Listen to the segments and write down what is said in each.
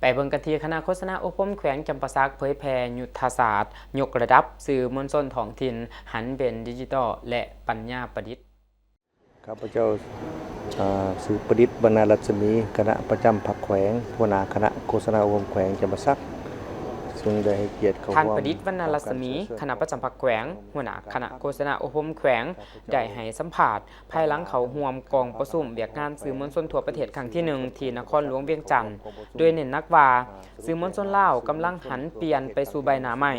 ໄປເບິ່ງກັນທີ່ຄະນະໂຄສະນາອົບຮົມແຂວງຈຳປາສັກເຜີຍແຜ່ຍຸດທະສາດຍົກລະດັບສື່ມວນຊົນທ້ອງຖິ່ນ ຫັນເປັນດິຈິຕອລ ແລະ ປັນຍາປະດິດ. ຂ້າພະເຈົ້າ ເອີ່ ຊື່ ປະດິດ ວັນນະລັດສະໝີ ຄະນະປະຈຳພັກແຂວງ ຫົວໜ້າຄະນະໂຄສະນາອົບຮົມແຂວງຈຳປາສັກ ຊຶ່ງໄດ້ໃຫ້ກຽດເຂົ້າຮ່ວມ. ທ່ານ ປະດິດ ວັນນະລັດສະໝີ ຄະນະປະຈຳພັກແຂວງ ຫົວໜ້າຄະນະໂຄສະນາອົບຮົມແຂວງ ໄດ້ໃຫ້ສຳພາດ ພາຍຫຼັງເຂົ້າຮ່ວມກອງປະຊຸມວຽກງານສື່ມວນຊົນທົ່ວປະເທດຄັ້ງທີໜຶ່ງ ທີ່ນະຄອນຫຼວງວຽງຈັນ ໂດຍເນັ້ນໜັກວ່າ ສື່ມວນຊົນລາວກຳລັງຫັນປ່ຽນໄປສູ່ໃບໜ້າໃໝ່,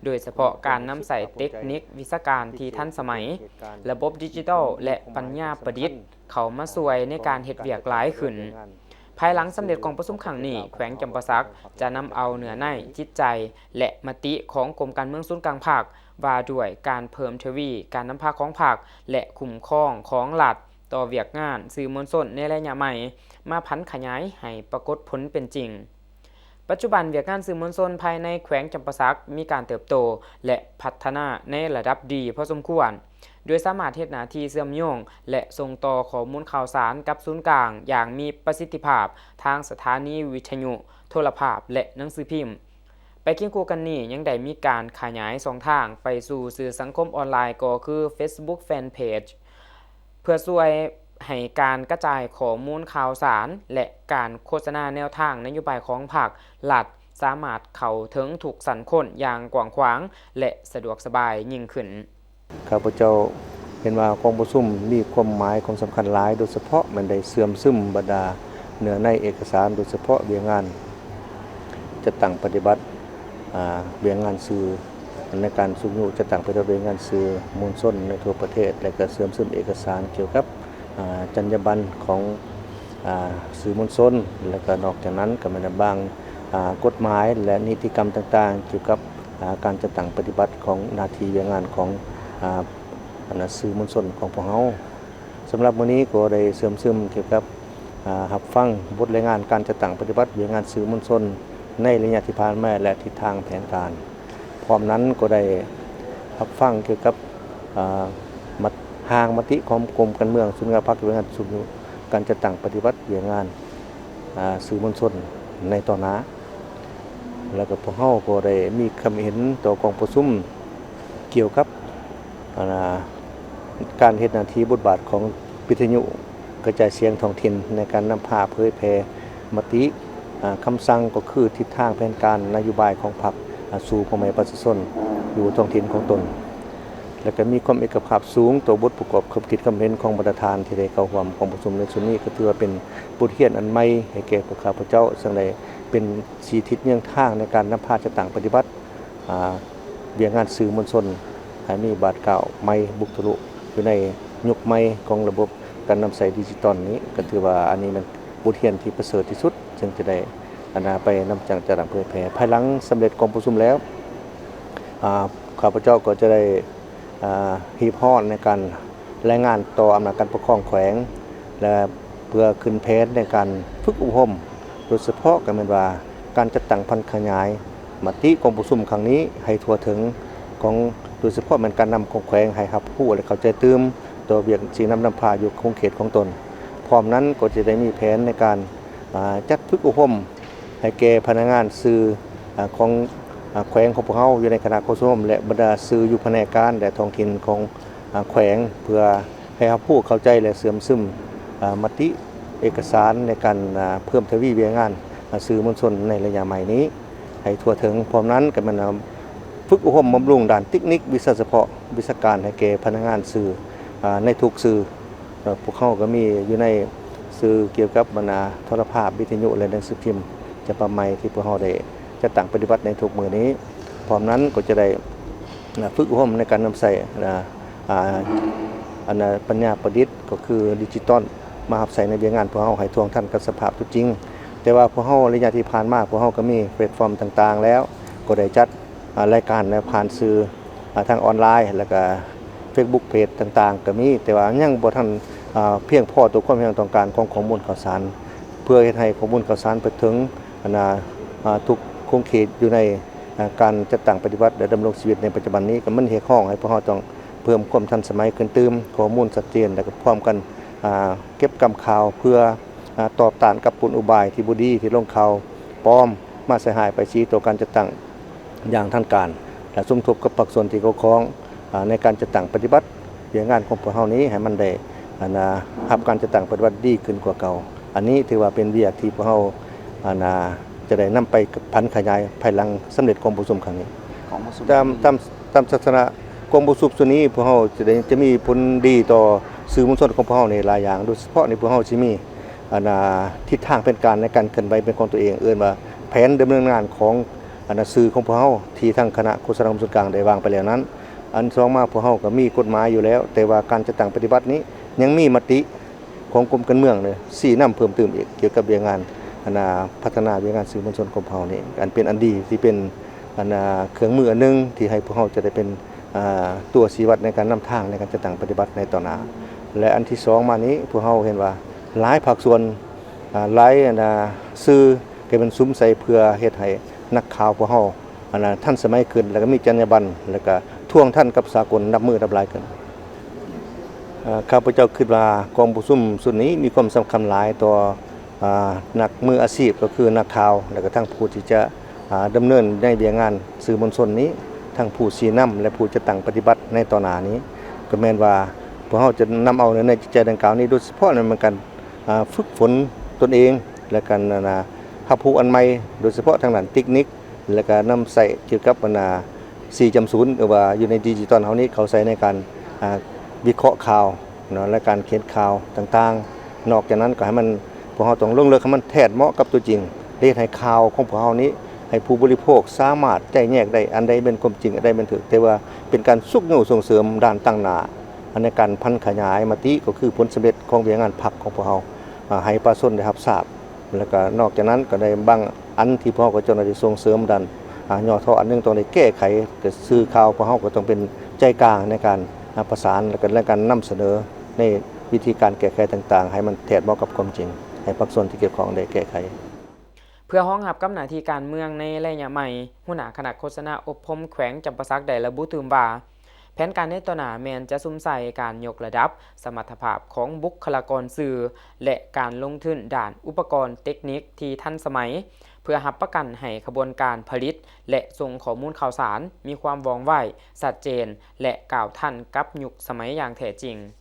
ໂດຍສະເພາະການນຳໃຊ້ເຕັກນິກວິຊາການທີ່ທັນສະໄໝ, ລະບົບດິຈິຕອລ ແລະ ປັນຍາປະດິດເຂົ້າມາຊ່ວຍໃນການເຮັດວຽກຫຼາຍຂຶ້ນ. ພາຍຫຼັງສຳເລັດກອງປະຊຸມຄັ້ງນີ້, ແຂວງຈຳປາສັກຈະນຳເອົາເນື້ອໃນ, ຈິດໃຈ ແລະ ມະຕິຂອງກົມການເມືອງສູນກາງພັກ ວ່າດ້ວຍການເພີ່ມທະວີການນຳພາຂອງພັກ ແລະ ຄຸ້ມຄອງຂອງລັດຕໍ່ວຽກງານສື່ມວນຊົນໃນໄລຍະໃໝ່ ມາຜັນຂະຫຍາຍໃຫ້ປາກົດຜົນເປັນຈິງ. ປັດຈຸບັນວຽກງານສື່ມວນຊົນພາຍໃນແຂວງຈຳປາສັກມີການເຕີບໂຕ ແລະ ພັດທະນາໃນລະດັບດີພໍສົມຄວນ, ໂດຍສາມາດເຮັດໜ້າທີ່ເຊື່ອມໂຍງ ແລະ ສົ່ງຕໍ່ຂໍ້ມູນຂ່າວສານກັບສູນກາງຢ່າງມີປະສິດທິພາບທາງສະຖານີວິທະຍຸ, ໂທລະພາບ ແລະ ໜັງສືພິມ. ໄປຄຽງຄູ່ກັນນີ້ ຍັງໄດ້ມີການຂະຫຍາຍຊ່ອງທາງໄປສູ່ສື່ສັງຄົມອອນລາຍ ກໍຄື Facebook Fanpage ເພື່ອຊ່ວຍໃຫ້ການກະຈາຍຂໍ້ມູນຂ່າວສານ ແລະ ການໂຄສະນາແນວທາງນະໂຍບາຍຂອງພັກລັດ ສາມາດເຂົ້າເຖິງທຸກຊັ້ນຄົນຢ່າງກວ້າງຂວາງ ແລະ ສະດວກສະບາຍຍິ່ງຂຶ້ນ. ຂ້າພະເຈົ້າເຫັນວ່າກອງປະຊຸມມີຄວາມໝາຍຄວາມສຳຄັນຫຼາຍ, ໂດຍສະເພາະແມ່ນໄດ້ເຊື່ອມຊຶມບັນດາເນື້ອໃນເອກະສານ, ໂດຍສະເພາະວຽກງານຈັດຕັ້ງປະຕິບັດ ອາ ວຽກງານສື່ ໃນການຊຸກຍູ້ຈັດຕັ້ງປະຕິບັດວຽກງານສື່ມວນຊົນໃນທົ່ວປະເທດ ແລະ ກໍເຊື່ອມຊຶມເອກະສານກ່ຽວກັບ ອາ ຈັນຍາບັນຂອງ ອາ ສື່ມວນຊົນ ແລະ ກໍນອກຈາກນັ້ນກໍແມ່ນບາງ ອາ ກົດໝາຍ ແລະ ນິຕິກຳຕ່າງໆ ກ່ຽວກັບ ອາ ການຈັດຕັ້ງປະຕິບັດຂອງໜ້າທີ່ວຽກງານຂອງ ອາ ອັນນ່າ ສື່ມວນຊົນຂອງພວກເຮົາ. ສຳລັບມື້ນີ້ກໍໄດ້ເຊື່ອມຊຶມກ່ຽວກັບ ອາ ຮັບຟັງບົດລາຍງານການຈັດຕັ້ງປະຕິບັດວຽກງານສື່ມວນຊົນໃນໄລຍະທີ່ຜ່ານມາ ແລະ ທິດທາງແຜນການ. ພ້ອມນັ້ນກໍໄດ້ຮັບຟັງກ່ຽວກັບ ອາ ມະ ຮ່າງມະຕິຂອງກົມການເມືອງສູນກາງພັກ ວຽກງານຊຸກຍູ້ການຈັດຕັ້ງປະຕິບັດວຽກງານ ອາ ສື່ມວນຊົນໃນຕໍ່ໜ້າ. ແລ້ວກໍພວກເຮົາກໍໄດ້ມີຄຳເຫັນຕໍ່ກອງປະຊຸມກ່ຽວກັບ ອັນນ່າ ການເຮັດໜ້າທີ່ບົດບາດຂອງວິທະຍຸກະຈາຍສຽງທ້ອງຖິ່ນໃນການນຳພາເຜີຍແຜ່ມະຕິ ອາ ຄຳສັ່ງ ກໍຄືທິດທາງແຜນການນະໂຍບາຍຂອງພັກ ອາ ສູ່ພໍ່ແມ່ປະຊາຊົນຢູ່ທ້ອງຖິ່ນຂອງຕົນ. ແລະ ກໍມີຄວາມເອກະພາບສູງຕໍ່ບົດປະກອບຄຳຄິດຄຳເຫັນຂອງບັນດາທ່ານທີ່ໄດ້ເຂົ້າຮ່ວມກອງປະຊຸມໃນຊຸດນີ້ ກໍຖືວ່າເປັນບົດຮຽນອັນໃໝ່ໃຫ້ແກ່ພວກຂ້າພະເຈົ້າ, ເຊິ່ງໄດ້ເປັນສີທິດເຍືອງທາງໃນການນຳພາຈັດຕັ້ງປະຕິບັດ ອາ ວຽກງານສື່ມວນຊົນໃຫ້ມີບາດກ້າວໃໝ່ບຸກທະລຸຢູ່ໃນຍຸກໃໝ່ຂອງລະບົບການນຳໃຊ້ດິຈິຕອນນີ້. ກໍຖືວ່າອັນນີ້ແມ່ນບົດຮຽນທີ່ປະເສີດທີ່ສຸດ ເຊິ່ງຈະໄດ້ ອັນນ່າ ໄປນຳຈັດຕັ້ງເຜີຍແຜ່. ພາຍຫຼັງສຳເລັດກອງປະຊຸມແລ້ວ ອາ ຂ້າພະເຈົ້າກໍຈະໄດ້ ອາ ຮີບຮ້ອນໃນການລາຍງານຕໍ່ອຳນາດການປົກຄອງແຂວງ ແລະ ເພື່ອຂຶ້ນແຜນໃນການຝຶກອົບຮົມ, ໂດຍສະເພາະກໍແມ່ນວ່າການຈັດຕັ້ງຜັນຂະຫຍາຍມະຕິກອງປະຊຸມຄັ້ງນີ້ໃຫ້ທົ່ວເຖິງຂອງ ໂດຍສະເພາະແມ່ນການນຳຂອງແຂວງໃຫ້ຮັບຮູ້ ແລະ ເຂົ້າໃຈຕື່ມຕໍ່ວຽກຊີ້ນຳນຳພາຢູ່ຂົງເຂດຂອງຕົນ. ພ້ອມນັ້ນກໍຈະໄດ້ມີແຜນໃນການ ອາ ຈັດຝຶກອົບຮົມ ໃຫ້ແກ່ພະນັກງານສື່ ອາ ຂອງ ອາ ແຂວງຂອງພວກເຮົາຢູ່ໃນຄະນະໂຄສະນາອົບຮົມ ແລະ ບັນດາສື່ຢູ່ພະແນກການ ແລະ ທ້ອງຖິ່ນຂອງ ອາ ແຂວງ ເພື່ອໃຫ້ຮັບຮູ້ເຂົ້າໃຈ ແລະ ເຊື່ອມຊຶມ ອາ ມະຕິເອກະສານໃນການ ອາ ເພີ່ມທະວີວຽກງານ ອາ ສື່ມວນຊົນໃນໄລຍະໃໝ່ນີ້ໃຫ້ທົ່ວເຖິງ. ພ້ອມນັ້ນກໍແມ່ນ ອາ ຝຶກອົບຮົມບຳລຸງດ້ານເຕັກນິກ ວິຊາສະເພາະ ວິຊາການໃຫ້ແກ່ພະນັກງານສື່ ອາ ໃນທຸກສື່. ເອີ່ ພວກເຮົາກໍມີຢູ່ໃນສື່ກ່ຽວກັບ ອັນນ່າ ໂທລະພາບ, ວິທະຍຸ ແລະ ໜັງສືພິມ ສະບັບໃໝ່ທີ່ພວກເຮົາໄດ້ຈັດຕັ້ງປະຕິບັດໃນທຸກມື້ນີ້. ພ້ອມນັ້ນກໍຈະໄດ້ ອາ ຝຶກອົບຮົມໃນການນຳໃຊ້ ອາ ອາ ອັນນ່າ ປັນຍາປະດິດ ກໍຄືດິຈິຕອນ ມາຮັບໃຊ້ໃນວຽກງານພວກເຮົາໃຫ້ທ່ວງທັນກັບສະພາບຕົວຈິງ. ແຕ່ວ່າພວກເຮົາໄລຍະທີ່ຜ່ານມາ ພວກເຮົາກໍມີແພລດຟອມຕ່າງໆແລ້ວ ກໍໄດ້ຈັດ ອາ ລາຍການ ແລະ ຜ່ານສື່ ອາ ທາງອອນລາຍ ແລ້ວກະເຟສບຸກເພຈຕ່າງໆກໍມີ, ແຕ່ວ່າຍັງບໍ່ທັນ ອາ ພຽງພໍຕໍ່ຄວາມຕ້ອງການຂອງຂໍ້ມູນຂ່າວສານ ເພື່ອເຮັດໃຫ້ຂໍ້ມູນຂ່າວສານໄປເຖິງ ອັນນ່າ ອາ ທຸກຂົງເຂດຢູ່ໃນ ອາ ການຈັດຕັ້ງປະຕິບັດ ແລະ ດຳລົງຊີວິດໃນປັດຈຸບັນນີ້. ກໍມັນຮຽກຮ້ອງໃຫ້ພວກເຮົາຕ້ອງເພີ່ມຄວາມທັນສະໄໝຂຶ້ນຕື່ມ, ຂໍ້ມູນຊັດເຈນ ແລະ ກໍພ້ອມກັນ ອາ ເກັບກຳຂ່າວເພື່ອ ອາ ຕອບຕ້ານກັບກົນອຸບາຍທີ່ບໍ່ດີທີ່ລົງຂ່າວ ປອມມາໃສ່ຮ້າຍປ້າຍສີຕໍ່ການຈັດຕັ້ງຢ່າງທາງການ ແລະ ສົມທົບກັບພາກສ່ວນທີ່ກ່ຽວຂ້ອງ ອາ ໃນການຈັດຕັ້ງປະຕິບັດວຽກງານຂອງພວກເຮົານີ້ ໃຫ້ມັນໄດ້ ອັນນາ ຮັບການຈັດຕັ້ງປະຕິບັດດີຂຶ້ນກວ່າເກົ່າ. ອັນນີ້ຖືວ່າເປັນວຽກທີ່ພວກເຮົາ ອັນນາ ຈະໄດ້ນຳໄປຜັນຂະຫຍາຍພາຍຫຼັງສຳເລັດກອງປະຊຸມຄັ້ງນີ້. ກອງປະຊຸມ ຕາມ ຕາມ ຕາມທັດສະນະກອງປະຊຸມຊຸດນີ້ ພວກເຮົາຈະໄດ້ ຈະມີຜົນດີຕໍ່ສື່ມວນຊົນຂອງພວກເຮົາໃນຫຼາຍຢ່າງ, ໂດຍສະເພາະນີ້ພວກເຮົາຊິມີ ອັນນາ ທິດທາງແຜນການໃນການເຄື່ອນໄຫວເປັນຂອງຕົວເອງ, ເອີ້ນວ່າແຜນດຳເນີນງານຂອງ ອັນນາ ສື່ຂອງພວກເຮົາ ທີ່ທາງຄະນະໂຄສະນາຄົມສູນກາງໄດ້ວາງໄປແລ້ວນັ້ນ. ອັນສອງມາ ພວກເຮົາກໍມີກົດໝາຍຢູ່ແລ້ວ, ແຕ່ວ່າການຈັດຕັ້ງປະຕິບັດນີ້ຍັງມີມະຕິຂອງກົມການເມືອງນີ້ຊີ້ນຳເພີ່ມຕື່ມອີກ ກ່ຽວກັບວຽກງານ ອັນນາ ພັດທະນາວຽກງານສື່ມວນຊົນຂອງພວກເຮົານີ້ ອັນເປັນອັນດີ ທີ່ເປັນ ອັນນາ ເຄື່ອງມືອັນໜຶ່ງທີ່ໃຫ້ພວກເຮົາຈະໄດ້ເປັນ ອາ ຕົວຊີ້ວັດໃນການນຳທາງໃນການຈັດຕັ້ງປະຕິບັດໃນຕໍ່ໜ້າ. ແລະ ອັນທີສອງມານີ້ ພວກເຮົາເຫັນວ່າຫຼາຍພາກສ່ວນ ອາ ຫຼາຍ ອັນນາ ສື່ກໍແມ່ນສຸມໃສ່ເພື່ອເຮັດໃຫ້ນັກຂ່າວພວກເຮົາ ອັນນາ ທັນສະໄໝຂຶ້ນ ແລ້ວກໍມີຈັນຍາບັນ ແລ້ວກໍທວງທັນກັບສາກົນນັບມື້ນັບຫຼາຍຂຶ້ນ. ເອີ ຂ້າພະເຈົ້າຄິດວ່າກອງປະຊຸມຊຸດນີ້ມີຄວາມສຳຄັນຫຼາຍຕໍ່ ອາ ນັກມືອາຊີບ ກໍຄືນັກຂ່າວ ແລ້ວກໍທັງຜູ້ທີ່ຈະ ອາ ດຳເນີນໃນວຽກງານສື່ມວນຊົນນີ້ ທັງຜູ້ຊີ້ນຳ ແລະ ຜູ້ຈັດຕັ້ງປະຕິບັດໃນຕໍ່ໜ້ານີ້ ກໍແມ່ນວ່າພວກເຮົາຈະນຳເອົາໃນຈິດໃຈດັ່ງກ່າວນີ້ ໂດຍສະເພາະໃນການ ອາ ຝຶກຝົນຕົນເອງ ແລະ ການ ອັນນາ ຮັບຮູ້ອັນໃໝ່ ໂດຍສະເພາະທາງດ້ານເຕັກນິກ ແລະ ກະນຳໃຊ້ກ່ຽວກັບ ອັນນາ ສີ່ຈຸດສູນ ຫຼືວ່າຢູ່ໃນດິຈິຕອນເຮົານີ້ ເຂົ້າໃຊ້ໃນການ ອາ ວິເຄາະຂ່າວເນາະ ແລະ ການຂຽນຂ່າວຕ່າງໆ. ນອກຈາກນັ້ນກໍໃຫ້ມັນ ພວກເຮົາຕ້ອງລົງເລິກໃຫ້ມັນແທດເໝາະກັບຕົວຈິງ ເຮັດໃຫ້ຂ່າວຂອງພວກເຮົານີ້ ໃຫ້ຜູ້ບໍລິໂພກສາມາດແຍກແຍະໄດ້ ອັນໃດແມ່ນຄວາມຈິງ ອັນໃດແມ່ນຖືກ. ແຕ່ວ່າເປັນການຊຸກຍູ້ສົ່ງເສີມດ້ານຕັ້ງໜ້າ ໃນການຜັນຂະຫຍາຍມະຕິ ກໍຄືຜົນສຳເລັດຂອງວຽກງານພັກຂອງພວກເຮົາ ອາ ໃຫ້ປະຊາຊົນໄດ້ຮັບຊາບ. ແລ້ວກໍນອກຈາກນັ້ນກໍໄດ້ບາງອັນທີ່ພວກເຮົາກໍເຈົ້າໜ້າທີ່ສົ່ງເສີມດ້ານ ອາ ຫຍໍ້ທໍ້ອັນໜຶ່ງ ຕ້ອງໄດ້ແກ້ໄຂ, ກໍສື່ຂ່າວພວກເຮົາກໍຕ້ອງເປັນໃຈກາງໃນການ ອາ ປະສານ ແລະ ກໍໃນການນຳສະເໜີໃນວິທີການແກ້ໄຂຕ່າງໆ ໃຫ້ມັນແທດເໝາະກັບຄວາມຈິງ ໃຫ້ພາກສ່ວນທີ່ກ່ຽວຂ້ອງໄດ້ແກ້ໄຂ. ເພື່ອຮອງຮັບກັບໜ້າທີ່ການເມືອງໃນໄລຍະໃໝ່, ຫົວໜ້າຄະນະໂຄສະນາອົບຮົມແຂວງຈຳປາສັກໄດ້ລະບຸຕື່ມວ່າ, ແຜນການໃນຕໍ່ໜ້າແມ່ນຈະສຸມໃສ່ການຍົກລະດັບສະມັດຖະພາບຂອງບຸກຄະລາກອນສື່ ແລະ ການລົງທຶນດ້ານອຸປະກອນເຕັກນິກທີ່ທັນສະໄໝ ເພື່ອຮັບປະກັນໃຫ້ຂະບວນການຜະລິດ ແລະ ສົ່ງຂໍ້ມູນຂ່າວສານມີຄວາມວ່ອງໄວ, ຊັດເຈນ ແລະ ກ້າວທັນກັບຍຸກສະໄໝຢ່າງແທ້ຈິງ.